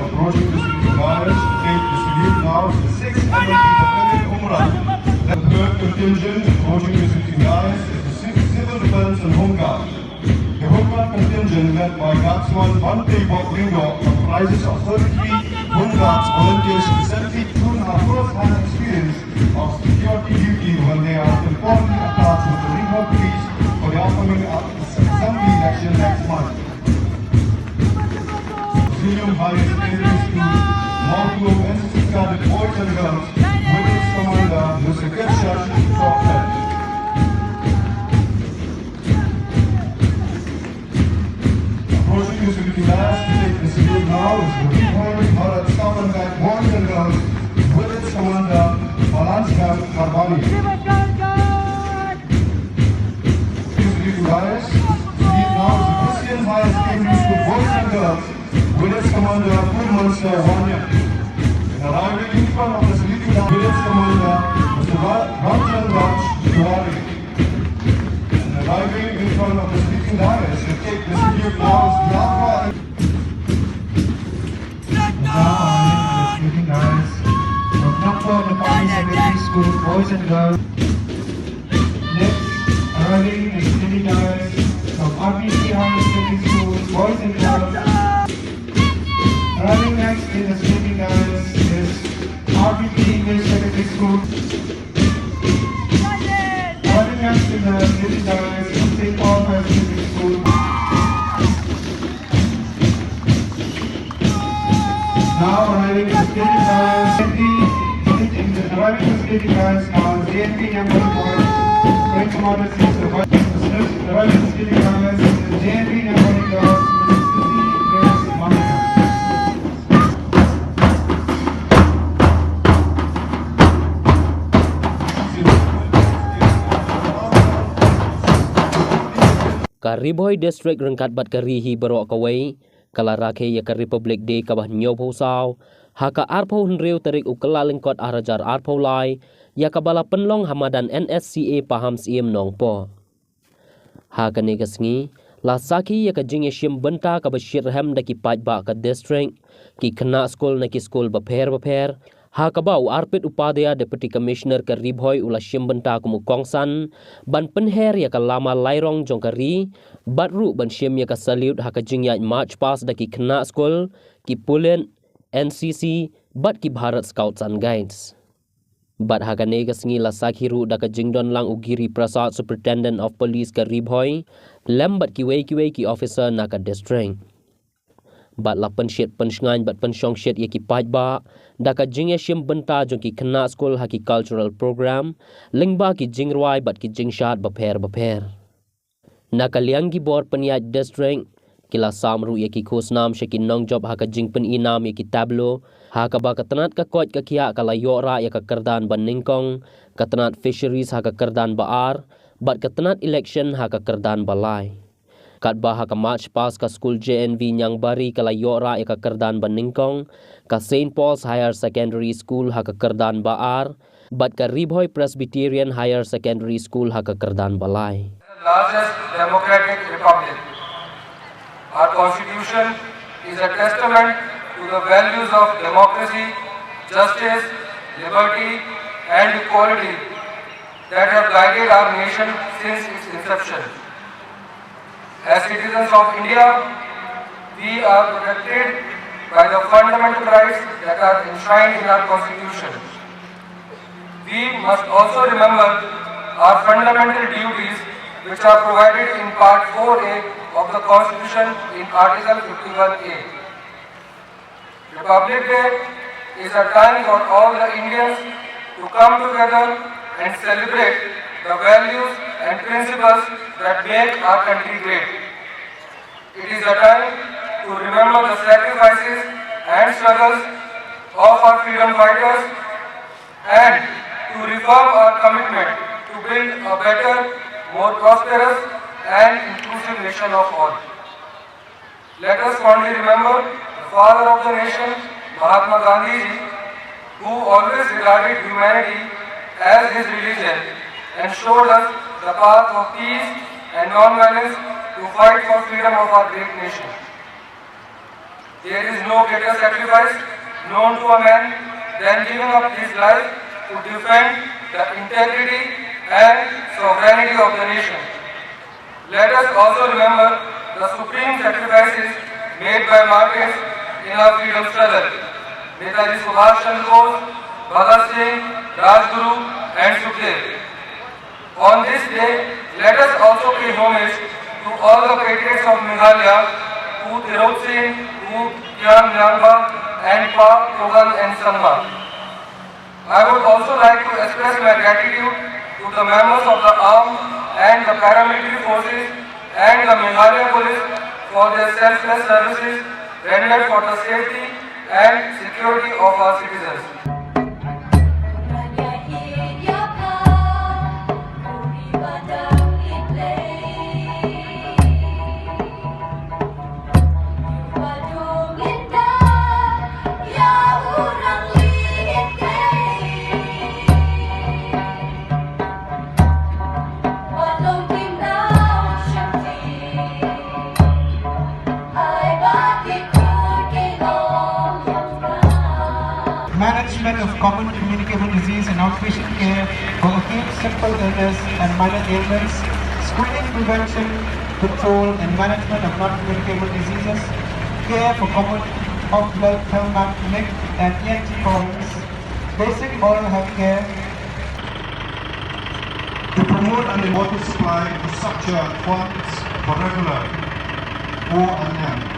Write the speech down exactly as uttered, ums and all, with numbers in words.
Approaching the sitting dais, take the salute now is the sixth M L T Battalion Umrang. The third contingent approaching the sitting dais is the Ci- Civil Defence and Home Guard. The Home Guard contingent, led by Guardsman Bante Bok Lyngdoh, comprises of thirty-three Home Guards volunteers with seventy-two and a half first-hand experience of security duty when they are temporarily attached with the Ri Bhoi Police for the upcoming assembly election next month. Zeliangrong Higher Secondary School, Mawkyrwat, N C C cadet boys and girls, with its commander, Mister Kirshas Sokhet. Approaching the Sri Vilas, to take the salute now is the Ri Bhoi Bharat Scout and Guide boys and girls, with its commander, Palancham Kharbani. Please be quiet. Lead now is the Christian Higher Secondary School boys and girls with its commander Purmansa Wanya. And arriving in front of the sleeping with its commander Mister Ra- Ramchandra Tiwari. And arriving in front of the sleeping dais to take the salute now is the Alpha and Now arriving at the sleeping dais from Nongpoh Nepali Secondary School, boys and girls. Next, arriving at the sleeping dais from R P C Higher Secondary School, boys and girls. Arriving next in the sleeping dais is R P C English Secondary School. Arriving next in the sleeping dais from Saint Paul Higher Secondary School. Now arriving at the stage, uh, J N V, arriving at the stage, guys, uh, J N V number one, French Model Six, the vice president, arriving at the stage, guys, J N V number one, Missus Susie Grace Monica. Ka Ri Bhoi District ryngkat bad ka ri hi baroh kawei ka la rakhe ïa ka Republic Day kaba hynñiewphew saw ha ka arphew hynriew tarik u Kyllalyngkot arhajar arphew lai, ïa kaba la pynlong ha madan N S C A Pahamsyiem Nongpoh. Ha kane ka sngi la sakhi ïa ka jingïashim bynta kaba shitrhem da ki paidbah ka district, ki khynnah skul na ki skul bapher bapher, ha kaba u Arpit Upadhyay, Deputy Commissioner ka Ri Bhoi, u la shim bynta kum u kongsan ban pynher ïa ka lama lairong jong ka ri, bad ruh ban shim ïa ka salute ha ka jingïaid march past da ki khynnah skul, ki pulit, N C C bad ki Bharat Scouts and Guides. Bad ha kane ka sngi la sakhi ruh da ka jingdon lang u Giri Prasad, Superintendent of Police ka Ri Bhoi, lem bad kiwei kiwei ki officer na ka district. Bad la pynshit pynshngaiñ bad pynshongshit ïa ki paidbah da ka jingïashim bynta jong ki khynnah skul ha ki cultural program, lyngba ki jingrwai bad ki jingshad bapher bapher. Na ka liang ki bor pynïaid district, ki la sam ruh ïa ki khusnam sha ki nongjop ha ka jingpyni nam ïa ki tableau, ha kaba ka tnat ka koit ka khiah ka la ïoh rah ïa ka kyrdan ba nyngkong, ka tnat fisheries ha ka kyrdan ba ar, bad ka tnat election ha ka kyrdan ba lai. Katba ha ka march past ka skul J N V Ñiangbari ka la ïoh rah ïa ka kyrdan ba nyngkong, ka Saint Paul's Higher Secondary School ha ka kyrdan ba ar, bad ka Ri Bhoi Presbyterian Higher Secondary School ha ka kyrdan ba lai. Largest democratic republic. Our constitution is a testament to the values of democracy, justice, liberty, and equality that have guided our nation since its inception. As citizens of India, we are protected by the fundamental rights that are enshrined in our constitution. We must also remember our fundamental duties, which are provided in Part four A of the Constitution in Article fifty-one A. Republic Day is a time for all the Indians to come together and celebrate the values and principles that make our country great. It is a time to remember the sacrifices and struggles of our freedom fighters and to reaffirm our commitment to build a better, more prosperous and inclusive nation of all. Let us fondly remember the father of the nation, Mahatma Gandhi ji, who always regarded humanity as his religion and showed us the path of peace and non-violence to fight for freedom of our great nation. There is no greater sacrifice known to a man than giving up his life to defend the integrity and sovereignty of the nation. Let us also remember the supreme sacrifices made by martyrs in our freedom struggle. Netaji Subhash Chandra Bose, Bhagat Singh, Rajguru and Sukhdev. On this day, let us also pay homage to all the patriots of Meghalaya, Pu Tirot Singh, Pu Kian Liangba and Pa Thogan N Sangma. I would also like to express my gratitude to the members of the armed and the paramilitary forces and the Meghalaya Police for their selfless services rendered for the safety and security of our citizens. Management of common communicable disease and outpatient care for acute simple illness and minor ailments, screening, prevention, control and management of non-communicable diseases, care for common ophthalmic and E N T problems, basic oral health care, to promote an water supply infrastructure funds for regular O and M.